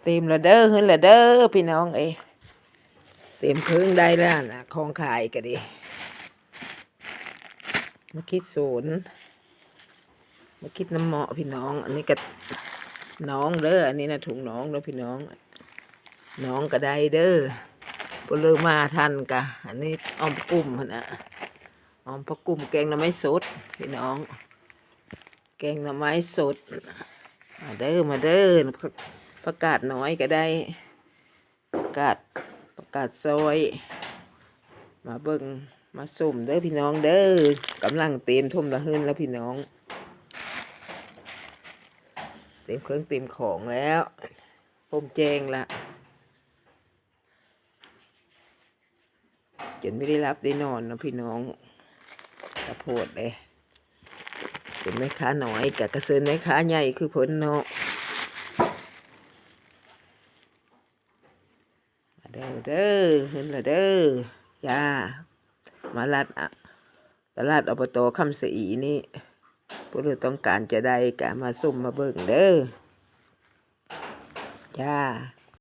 ເຕັມລະເດີ ເຮືອນລະເດີ ພີ່ນ້ອງເອີຍ. ເຕັມເຄິ່ງໄດ້ແລ້ວນະ ຂອງຂາຍກໍດີ. ໝາກຂິດສວນ ໝາກຂິດນ້ຳເມາະພີ່ນ້ອງ. ອັນນີ້ກໍໜອງເດີ ອັນນີ້ນະ ຖົງໜອງເດີພີ່ນ້ອງ. ໜອງກໍໄດ້ເດີ ຜູ້ເລີມາທັນກະ. ອັນນີ້ອອມປາກຸ້ມຫັ້ນນະ ອອມປາກຸ້ມ ແກງໜໍ່ໄມ້ສົດພີ່ນ້ອງ ແກງໜໍ່ໄມ້ສົດ. ມາເດີ ມາເດີ ຜັກ ຜັກກາດນ້ອຍກໍໄດ້ ຜັກກາດ ຜັກກາດຊອຍ. ມາເບິ່ງມາຊົມເດີພີ່ນ້ອງເດີ. ກຳລັງເຕັມຖົງລະເຮືອນແລ້ວພີ່ນ້ອງ ເຕັມເຄື່ອງເຕັມຂອງແລ້ວ ພົມແຈ້ງລະ ຈົນບໍ່ໄດ້ຫຼັບໄດ້ນອນເນາະພີ່ນ້ອງ ກະໂພດເດ້. ເປັນແມ່ຄ້ານ້ອຍກະກະເຊີນແມ່ຄ້າໃຫຍ່ຄືເພິ່ນເນາະ. ມາເດີ ມາເດີ ເຮືອນລະເດີ ຈ້າ. ມາລັດອະ ຕະຫຼາດ ອບຕ ຄຳສະອີນີ້ ຜູ້ໃດຕ້ອງການຈະໄດ້ກະມາຊົມມາເບິ່ງເດີ ຈ້າ.